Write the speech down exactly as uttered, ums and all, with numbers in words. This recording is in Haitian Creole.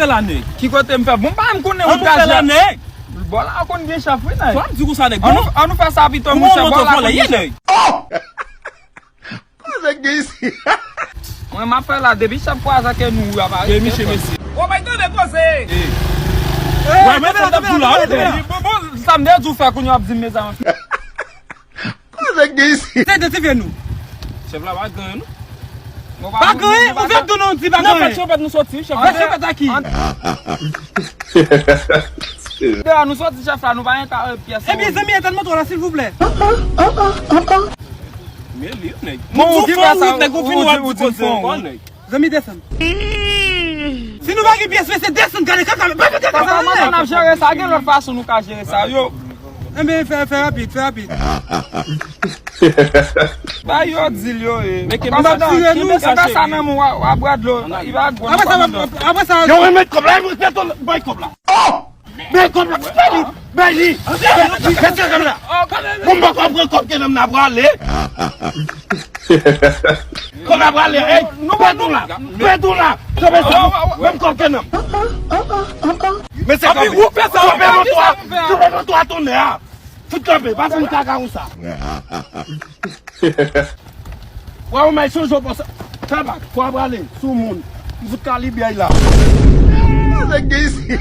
Fè la, nèg. Ki kote m fè? Bon, pa m konnen ou fè la, nèg. Bò la konn gen chèf, wi, nèg. Sa m di konsa, nèg. An nou, an nou fè sa pito, monchè, bò la konn gen chèf. Koze gen isi. Mwen, m ap fè la, depi chèf kwa sa ke nou, wi, apa. Ke miche, mesye. Ou bay tande koze. Wè, men sa m t ap di w la, wi, nèg. Bon, bon, sa m te di w fè, kounye a w ap di m, mezanmi. Koze gen isi. Se de ti vye nou. Chèf la pa gen anyen, non. Pa gen anyen, ou fè tou non, di pa gen anyen. Nan fèt chanpèt nou soti, chèf. Fèt chanpèt a ki? Deyò nou soti, chèf la, nou pa gen ka, euh, pyès. Ebyen, zanmi, etann moto la, silvouplè. Men li, nèg. Bon, ou ki fè sa, nèg, ou fin wè ti koze ankò, nèg. Zanmi, desann. Si nou pa gen pyès, mesye, desann, gade kaka, pa fè kaka sa, nèg. Kòman n ap jere sa? Gen lòt fason nou ka jere sa, yo. Enben, fè, fè rapid, fè rapid. Ba yo di l yo, e. Kòmandan, kenbe sa nan men w, w a bwè dlo. Li va gwo. Apre sa, apre sa. Yo, remèt kòb la, remèt kòb la, bay kòb la. Oh! Bay kòb la, bay li, bay li. Mesye, kòb la. Bon, m pa konprann kòb ke nonm nan prale. Kòb la prale, ey, pèdi w la, pèdi w la. Kanpe sa, menm kòb ke nonm. Mesye, kanpe. Kanpe nan twa, kanpe nan twa tonnè a. Fout kanpe, pa fè m kaka konsa. Wè, ou may sonje w panse. Tabak, fò w prale sou moun. M fout kalibyèy la. Nèg gen isi.